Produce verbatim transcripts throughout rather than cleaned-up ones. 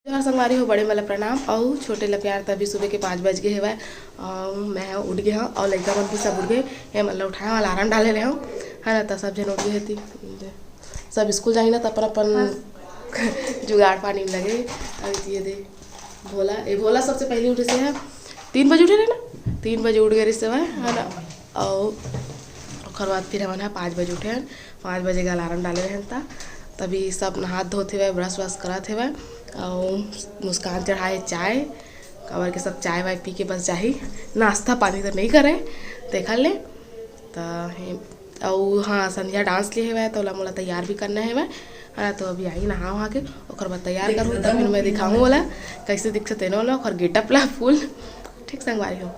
जोहार संगवारी हो, बड़े मन ला प्रणाम अउ छोटे ला प्यार। तभी सुबह के पाँच बज गे हेवय अउ मैं ह उठ गे हंव अउ लइका मन भी सब उठ गे। ये मन ला उठाए हंव, अलार्म डाले रहे हंव, है ना, त सब झन उठ गे हे। ती सब स्कूल जाही ना, त अपन अपन जुगाड़ पानी में लगे। अउ ये दे भोला, ए भोला सबसे पहले उठे से है, तीन बजे उठे रहे ना, तीन बजे उठ गए रहिस हवय, है ना। अउ ओकर बाद फिर हमन ह पाँच बजे उठे हन, पाँच बजे के अलार्म डाले रहन ता। तभी सब नहात धोत हेवय, ब्रश व्रश करत हेवय, अउ मुस्कान चढ़ाए चाय, काबर के सब चाय वाय पी के बस जाही, नाश्ता पानी तो नहीं करे, देखा ले। त हे, अउ हाँ, संध्या डांस लिए हेवय, त ओला मोला तैयार भी करना हेवय। हाँ, तो अभी आई नहा वहा के, ओकर बाद तैयार करूँ, तब फिर मैं दिखाऊँ ओला कैसे दिखथे तेनो ला, ओकर गेटअप ला फुल। ठीक संगवारी हो,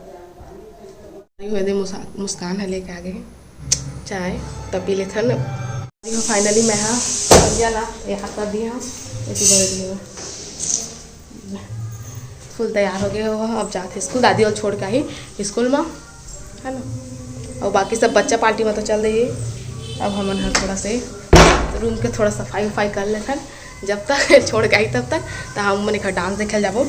ये दे मुसा-, मुस्कान ह लेके आ गे हे चाय, त पी लेथन। फाइनली मैं हा संध्या ला तैयार कर दिया हूँ, ऐसी बड़े दिए फुल तैयार हो गए हो। अब जात हे स्कूल, दादी और छोड़ के आही स्कूल में, है ना। और बाकी सब बच्चा पार्टी में तो चल रही है। अब हमन ह थोड़ा से रूम के थोड़ा सफाई उफाई कर लेथन, जब तक छोड़ के आई तब तक, तो हम मन एक डांस देखे जाबो।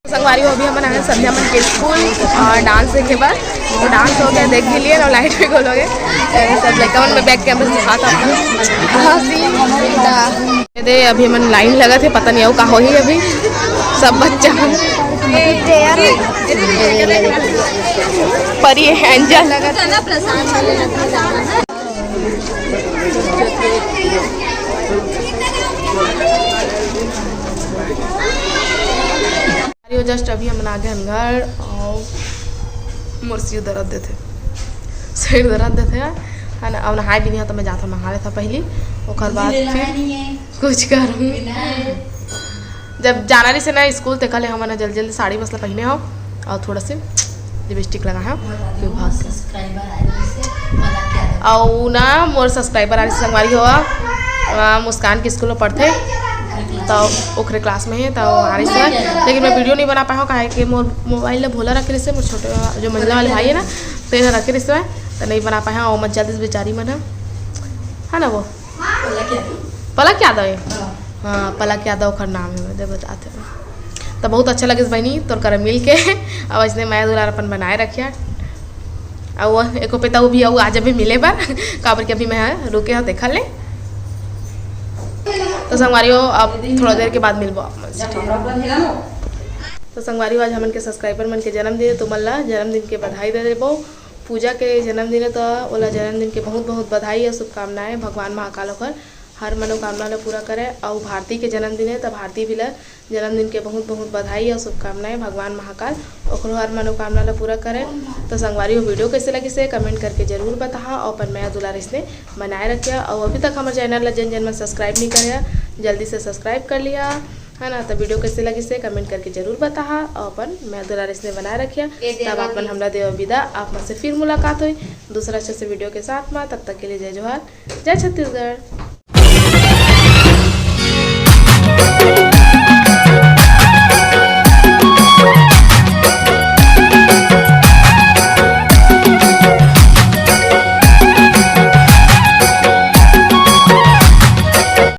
संगवारी हो, अभी हमन आए संध्या मन के स्कूल और डांस देखे बर। तो डांस हो गया, देख भी लिए और लाइट भी गोल हो गए। तो सब लड़का मन में बैक कैमरा दिखाता हूँ। हाँ, सीन ये दे, अभी हमन लाइन लगा थे, पता नहीं आऊ का होही अभी। सब बच्चा मन परी एंजल। अरे, जस्ट अभी हमन आ गए हन घर और मोर सिर दर्द देथे, सिर दर्द देथे, है ना। अब नहाए भी नहीं हो तो मैं जाता नहा लेता पहली, ओकर बाद फिर कुछ करूँ। जब जाना रहिसे ना स्कूल, तेखर ले हमन ह जल्दी जल्दी साड़ी मसला पहिने हो और थोड़ा से लिपस्टिक लगाए हो, फिर भाग के। और ना मोर सब्सक्राइबर आ रही संगवारी हो, आ, मुस्कान के स्कूल में पढ़थे, तो ओकरे क्लास में है, तो आ रही सर, लेकिन मैं वीडियो नहीं बना पाया हूँ, काहे कि मोर मोबाइल ला भोला रखे रहिसे, मोर छोटे जो मंझला वाले भाई है ना, तो इधर रखे रहिसे, तो नहीं बना पाया हूँ। और मत जल्दी से बेचारी मन है, है ना वो पलक यादव है। हाँ, पलक यादव ओकर नाम है, मैं दे बताते हैं। तो बहुत अच्छा लगे बहनी तोर करा मिल के। अब ऐसने मया दुलार अपन बनाए रखिया। और वो एको पे तो भी आऊ आज अभी मिले बर, काबर के अभी मैं रुके हो देखा ले। तो संगवारी हो, अब थोड़ा देर के बाद मिलबो आप मन से, ठीक है? तो संगवारी हो, आज हमन के सब्सक्राइबर मन के जन्मदिन है, तुमन ला जन्मदिन के बधाई दे देबो। पूजा के जन्मदिन है, तो ओला जन्मदिन के बहुत बहुत बधाई और शुभकामनाएं। भगवान महाकाल ओकर हर मनोकामना ला पूरा करे। और भारती के जन्मदिन है, तो भारती भी ला जन्मदिन के बहुत बहुत बधाई और शुभकामनाएं। भगवान महाकाल ओकरो हर मनोकामना ला पूरा करे। तो संगवारी हो, वीडियो कैसे लगिसे कमेंट करके जरूर बताहा और अपन मया दुलार इसने बनाए रखिया। और अभी तक हमारे चैनल ला जिन जिन मन सब्सक्राइब नहीं करे, जल्दी से सब्सक्राइब कर लिया, है ना। तो वीडियो कैसे लगिसे कमेंट करके जरूर बताहा और अपन मया दुलार इसने बनाए रखिया। तब अपन हमला देवा विदा, आप मन से फिर मुलाकात होई दूसरा अच्छे से वीडियो के साथ में। तब तक के लिए जय जोहार, जय छत्तीसगढ़।